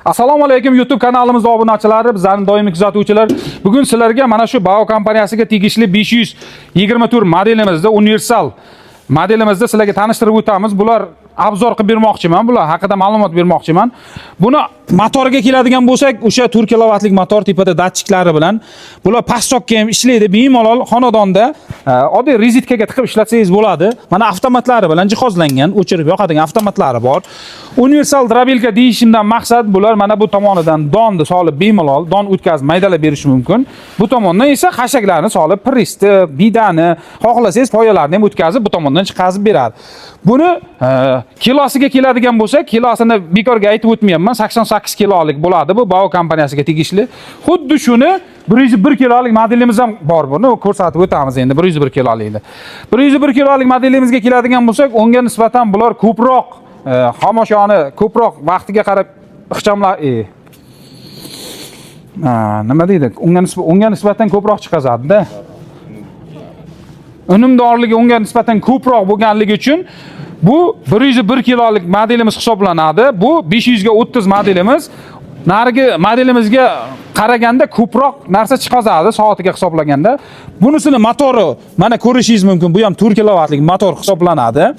Assalomu alaykum, YouTube kanalimiz obunachilari, bizlarning doimiy kuzatuvchilar. Bugun sizlarga mana shu Bao kompaniyasiga tegishli 524 modelimizda, universal modelimizda sizlarga tanishtirib o'tamiz. Bular обзор qilib bermoqchiman, bular haqida ma'lumot bermoqchiman. Buni motoriga keladigan bo'lsak, o'sha 4 kilovatlik motor, tepada datchiklari bilan bular past tokka ham ishlaydi. Bemalol xonadonda oddiy rozetkaga tiqib ishlatsangiz bo'ladi. Mana avtomatlari bilan jihozlangan, o'chirib yoqadigan avtomatlari bor. Universal дробилка deyishimdan maqsad, bular mana bu tomonidan donni solib, bemalol don o'tkazib maydalab berishi mumkin. Bu tomondan esa xashaklarni solib, prissni, bidani, xohlasangiz poyalarni ham o'tkazib, bu tomondan chiqazib beradi. Buni kilosiga keladigan bo'lsak, kilosini bekorga aytib o'tmayapman, 88 kilolik bo'ladi bu Bao kompaniyasiga tegishli. Xuddi shuni 101 kilolik modelimiz ham bor, buni ko'rsatib o'tamiz endi 101 kilolikni. 101 kilolik modelimizga keladigan bo'lsak, unga nisbatan bular ko'proq xomashiyoni ko'proq vaqtiga qarab ixchamlar, nima deydi? Unga nisbatan ko'proq chiqazadi-da. Unumdorligi unga nisbatan ko'proq bo'lganligi uchun bu 101 kilolik modelimiz hisoblanadi. Bu 500 ga 30 modelimiz narigi modelimizga qaraganda ko'proq narsa chiqazadi soatiga hisoblaganda. Bunisini motori mana ko'rishingiz mumkin. Bu ham 4 kilovatlik motor hisoblanadi.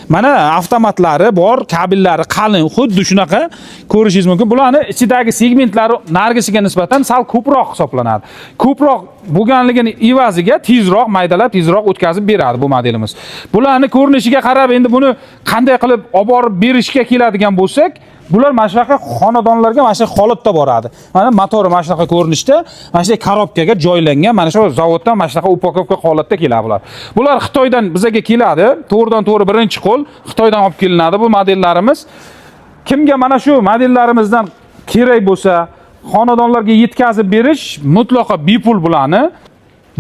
Mana avtomatlari bor, kabellari qalin, xuddi shunaqa ko'rishingiz mumkin. Bularni ichidagi segmentlari narigisiga nisbatan sal ko'proq hisoblanadi. Ko'proq bo'lganligini evaziga tezroq maydalab, tezroq o'tkazib beradi bu modelimiz. Bularni ko'rinishiga qarab endi buni qanday qilib olib borib berishga keladigan bo'lsak, bular mana shunaqa xonadonlarga mana shunaqa holatda boradi. Mana motori mana shunaqa ko'rinishda, mana shunday korobkaga joylangan, mana shu zavoddan mana shunaqa упаковка holatda keladi bular. Bular Xitoydan bizaga keladi, to'g'ridan to'g'ri birinchi qo'l Xitoydan olib kelinadi bu modellarimiz. Kimga mana shu modellarimizdan kerak bo'lsa, xonadonlarga yetkazib berish mutlaqo bepul bularni.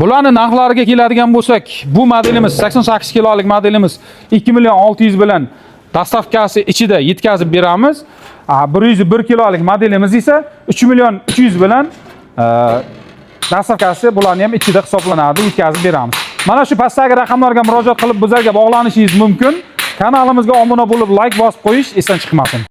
Bularni narxlariga keladigan bo'lsak, bu modelimiz, 88 kilolik modelimiz 2 million 600 bilan доставка si ichida yetkazib beramiz. 101 kilolik modelimiz esa 3 million 300 bilan доставка si bularni ham ichida hisoblanadi, yetkazib beramiz. Mana shu pastdagi raqamlarga murojaat qilib bizlarga bog'lanishingiz mumkin. Kanalimizga obuna bo'lib, like bosib qo'yish esdan chiqmasin.